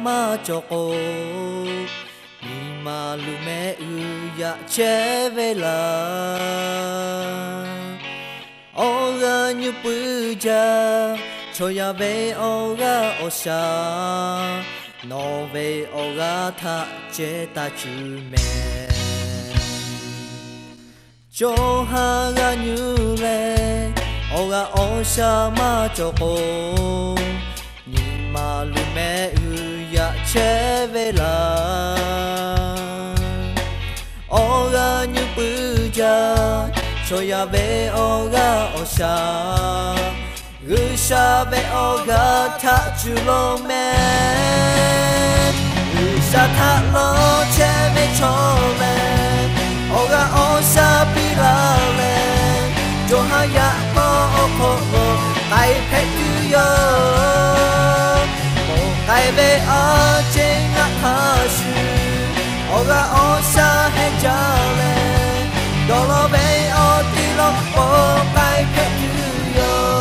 maˇ cawˬ k'o, nyi ma luˬ mehˆ g'uiˬ yaꞈ chehˇ ve laˇ. Awˬ g'aˇ nuˇ puiˉ jaˇ, chaw yaˇ ve awˬ g'aˇ awˬ shaˍ, nawˬ ve awˬ g'aˇ htaꞈ ceh taˇ cuˇ mehˍ. Cawˬ ha g'aˇ nuˇ leh, awˬ g'aˇ awˬ shaˍ maˇ cawˬ k'o, nyi ma luˬ mehˆ g'uiˬ yaꞈ chehˇ ve laˇ. Awˬ g'aˇ nuˇ puiˉ jaˇ, chaw yaˇ ve awˬ g'aˇ awˬ shaˍ, G'uiˬsha ve awˬ g'aˇ htaꞈ cuˇ loˍ mehˍ. G'uiˬsha htaꞈ lawˬ chehˇ ve chaw lehˬ, awˬ g'aˇ awˬ shaˍ piˇ laˇ leh, co ha yaꞈ k'aw awˬ hk'aw lo k'ai hpehꞈ tuˬ yoˬ. K'ai ve awˬ ceuˬ ngaˬ hk'a shuˍ, awˬ g'aˇ awˬ shaˍ heh jaˇ leh, dawˇ law ve awˬ ti law k'o k'ai hpehꞈ tuˬ yoˬ.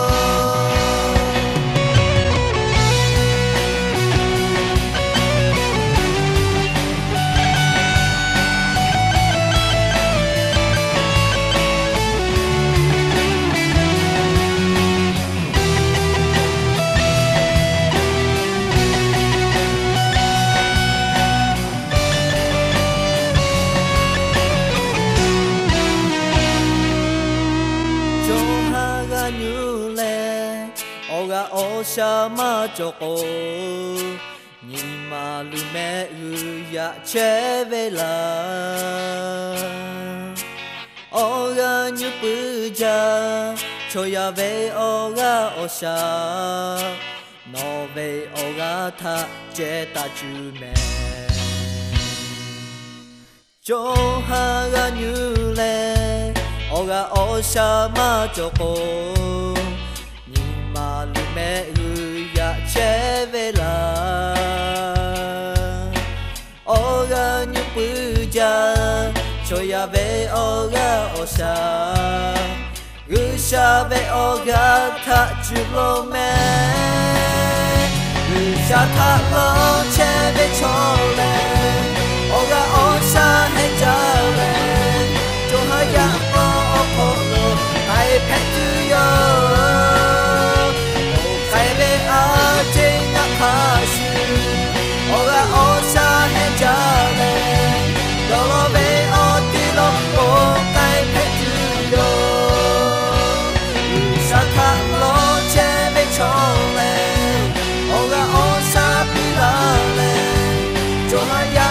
Cawˬ ha g'aˇ nuˇ leh, awˬ g'aˇ awˬ shaˍ maˇ cawˬ k'o, nyi ma luˬ mehˆ g'uiˬ yaꞈ chehˇ ve laˇ. Awˬ g'aˇ nuˇ puiˉ jaˇ, chaw yaˇ ve awˬ g'aˇ awˬ shaˍ, nawˬ ve awˬ g'aˇ htaꞈ ceh taˇ cuˇ mehˍ. Cawˬ ha g'aˇ nuˇ leh, awˬ g'aˇ awˬ shaˍ maˇ cawˬ k'o, nyi ma luˬ mehˆ g'uiˬ yaꞈ chehˇ ve laˇ. Awˬ g'aˇ nuˇ puiˉ jaˇ, chaw yaˇ ve awˬ g'aˇ awˬ shaˍ, G'uiˬsha ve awˬ g'aˇ htaꞈ cuˇ loˍ mehˍ. G'uiˬsha htaꞈ lawˬ chehˇ ve chaw lehˬ, awˬ g'aˇ awˬ shaˍ heh jaˇ leh, co ha yaꞈ k'aw awˬ hk'aw lo k'ai hpehꞈ tuˬ yoˬ. K'ai ve awˬ ceuˬ ngaˬ hk'a shuˍ, awˬ g'aˇ awˬ shaˍ heh jaˇ leh, dawˇ law ve awˬ ti law k'o k'ai hpehꞈ tuˬ yoˬ. G'uiˬsha htaꞈ lawˬ chehˇ ve chaw lehˬ, awˬ g'aˇ awˬ shaˍ piˇ laˇ leh, co ha yaꞈ